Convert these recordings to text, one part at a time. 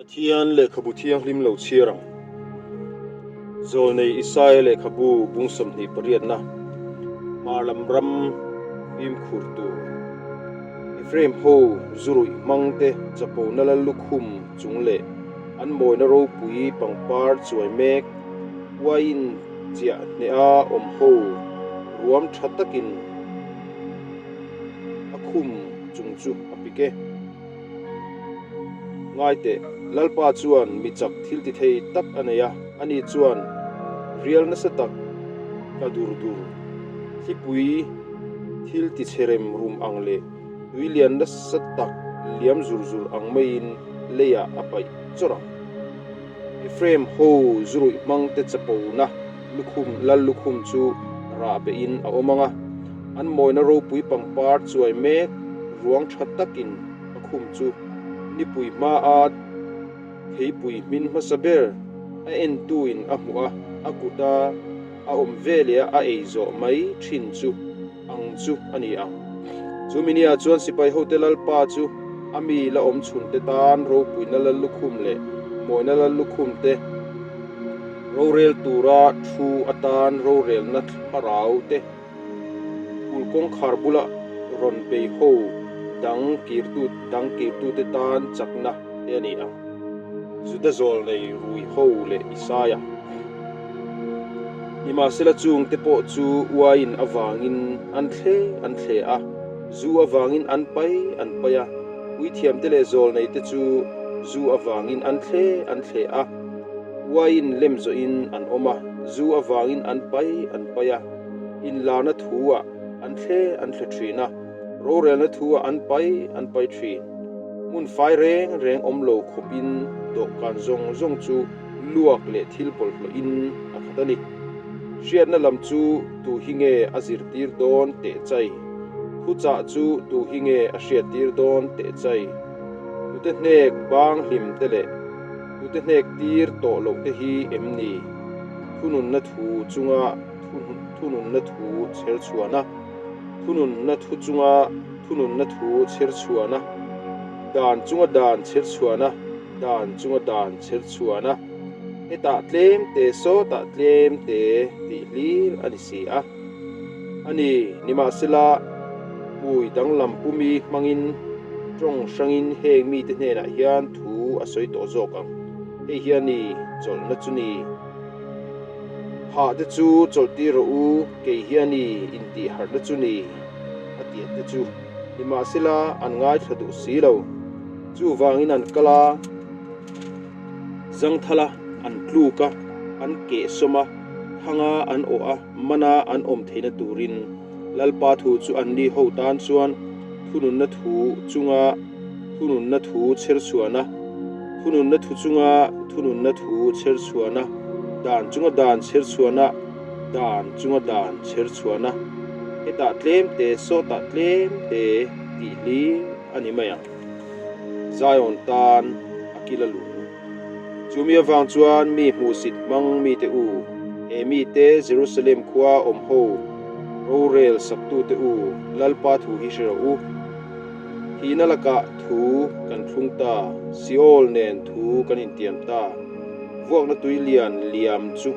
Pathian lehkhabu thianghlim lo chhiar ang. Zawlnei Isaia lehkhabu bung 20 pariatna, Hmar lam ram fimkhur tur. Ephraim ho zu ruih hmang te chapona lal lukhum chung leh an mawina ropui pangpar chuai mek uaiin chiah hneha awm ho ruam tha takin a khum chung chu a pik e. Ngai teh, Lalpa chuan mi chak thil ti thei tak a nei a, ani chuan rial nasa tak tla dur dur, thlipui thil ti chhe rem rum ang leh tui lian nasa tak liam zur zur ang maiin leiah a paih chawrh ang. Ephraim ho zuruih hmangte chapona lukhum lal lukhum chu rah behin a awm ang a, an mawina ropui pangpar chuai mek ruang tha takin a khum chu nipui hmaa theipui hmin hmasa ber a entuin a hmuh a, a kuta a awm veleh a a ei zawh mai thin chu ang chu a ni ang. Chu minia chuan sipai hote Lalpa chu a mi la awm chhunte tan ropuina lal lukhum leh mawina lal lukhum te rorel tura thu atan rorelna thlarau te kulh kawngkhar bula rawn bei ho dang kirtu dang kirtute tan chakna te a ni ang. Juda zawlnei rui ho leh Isaia. Nimahsela chungte pawh chu uaiin avangin an thle an thle a, zu avangin an pai an pai a, puithiamte leh zawlneite chu zu avangin an thle an thle a, uaiin lem zawhin an awm a, zu avangin an pai an pai a, inlarna thu-ah an thle an thle thin a, rorelna thu-ah an pai an pai thin. Hmun fai reng reng awm lo khawpin dawhkan zawng zawng chu luak leh thil bawlhhlawhin a khat a ni. Hriatna lam chu tu hi nge a zirtir dawn teh chai? Thuchah chu tu hi nge a hriattir dawn teh chai? Tute hnek bang hlim te leh tute hnek tir tawh loh te hi em ni? Thununna thu chunga thununna thu chher chhuahna, thununna thu chunga thununna thu chher chhuahna, dan chunga dan chher chhuahna, Dan chunga dan chher chhuan a, hetah tlem te sawtah tlem te tih hlir a ni si a. A ni, nimahsela, pui danglam pumi hmangin tawng hrangin heng mite hnenah hian thu a sawi tawh zawk ang. Hei hi a ni, chawlhna chu ni. Hah te chu chawlhtir rawh u, kei hi a ni, intihharhna chu ni, a tiat te chu. Nimahsela, an ngaithla duh si lo. Chuvangin an kal a, zangthal a, an tluk a, an kehsawm a, thanga an awh a, mana an awm theihna turin Lalpa thu chu anni ho tan chuan thununna thu chunga thununna thu chherchhuahna, thununna thu chunga thununna thu chherchhuahna, dan chunga dan chherchhuahna, dan chunga dan chherchhuahna, hetah tlem te sawtah tlem te tih hlir a ni mai ang. Zion tan a kil a lung. Chumi avang chuan mi hmuhsit hmang mite u, he mite Jerusalem khua awm ho rorel saktute u, Lalpa thu hi hre rawh u. Thihna lakah thu kan thlung ta, Seol nen thu kan intiam ta. Vuakna tui lian liam chu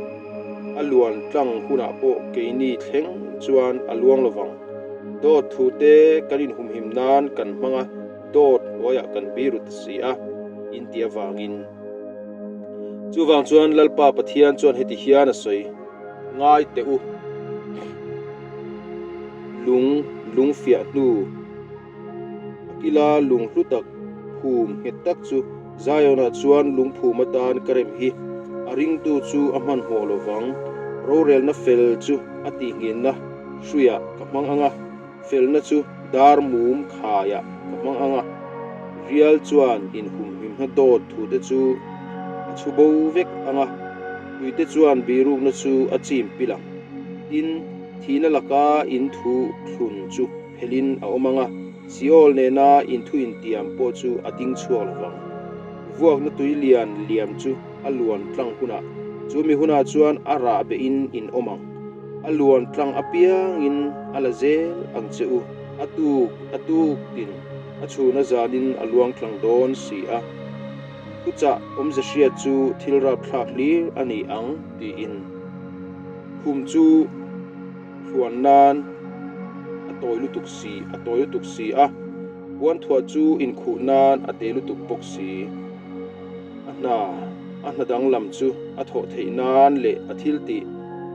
a luan tlang hunah pawh keini thleng chuan a luang lovang. Dawt thute kan inhumhim nan kan hmang a, dawt hnuaiah kan biru ta si a, in tih avangin. Chuvang chuan Lalpa Pathian chuan heti hian a sawi, Ngai teh u, lung lung fiah hnu, a kila lung hlu tak phum nghet tak chu Zion-ah chuan lungphum atan ka rem hi, a ringtu chu a hmanhmawh lo vang, rorelna fel chu a tihnginna hruiah ka hmang ang a, felna chu dar mum khaiah ka hmang ang a, rial chuan inhumhimna dawt thute chu a chhu bo vek ang a, tuite chuan birukna chu a chim pil ang. Tin, thihna laka in thu thlun chu phelhin a awm ang a, Seol nena in thu intiam pawh chu a ding chhuak lo vang. Vuakna tui lian liam chu a luan tlang hunah, chu mi hunah chuan a rah behin in awm ang. A luan tlang apiangin a la zel ang che u, a tuk a tuk tin a chhuna zanin a luang tlang dawn si a. Thuchah awmze hriat chu thil rapthlak hlir a ni ang tiin. Khum chu thluan nan a tawi lutuk si a tawi lutuk si a, puanthuah chu inkhuh nan a te lutuk bawk si. A hna a hna danglam chu a thawh theih nan leh a thil tih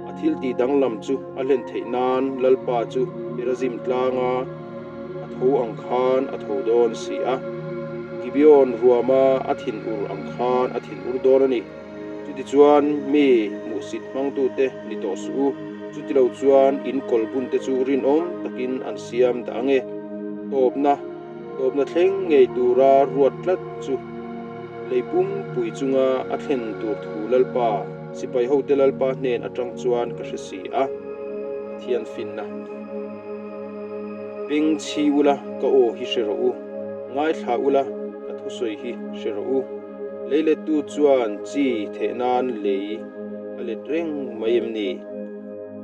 a thil tih danglam chu a hlen theih nan Lalpa chu Perazim tlanga a tho ang khan a tho dawn si a, Gibeon ruama a thinur ang khan a thinur dawn a ni. Chutichuan mi hmuhsit hmangtute ni tawh suh u, chutilo chuan in kawlbunte chu rinawm takin an siam dah ang e. Tawpna, tawpna thleng ngei tura ruat tlat chu lei pumpui chunga a thlen tur thu Lalpa, sipai hote Lalpa hnen atang chuan ka hre si a. Pathian finna. Beng chhi ula ka aw hi hre rawh u, ngaithla ula ka thusawi hi hre rawh u. Lei lettu chuan chi theh nan lei a let reng mai em ni?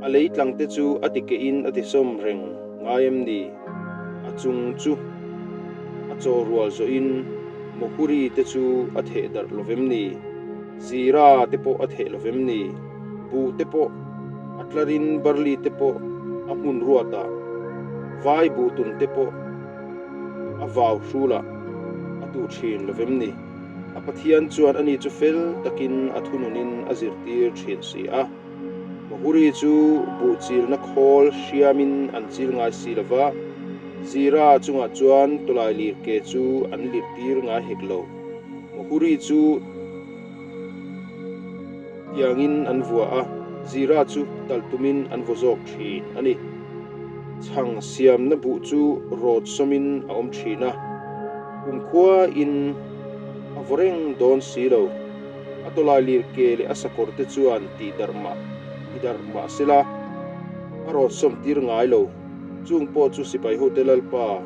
A lei tlang te chu a ti kehin a ti sawm reng ngai em ni? A chung chu a chaw rual zawhin Mohuri te chu a theh darh lo vem ni? Zira te pawh a theh lo vem ni? Buh te pawh a tlarin barli te pawh a hmun ruatah, vai buh tun te pawh a vau hrulah a tuh thin lo vem ni? A Pathian chuan ani chu fel takin a thununin a zirtir thin si a. Mahuri chu buh chilna khawl hriamin an chil ngai si lo va, Zira chungah chuan tawlai lir ke chu an lirtir ngai hek lo. Mahuri chu Tiangin an vua a, Zira chu talh tumin an vaw zawk thin a ni. Chhang siamna buh chu rawt sawmin a awm thin a, kumkhuain a vaw reng dawn si lo. A tawlai lir ke leh a sakawr te chuan tihdarh mah tidarh mah sela a rawt sawm tir ngai lo. Chung pawh chu sipai hote Lalpa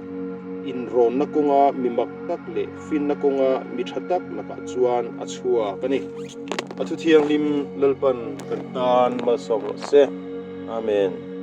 inrawnna kawnga mi mak tak leh finna kawnga mi tha tak lakah chuan a chhuak a ni. A thu thianghlim Lalpan kan tan malsawm rawh se. Amen.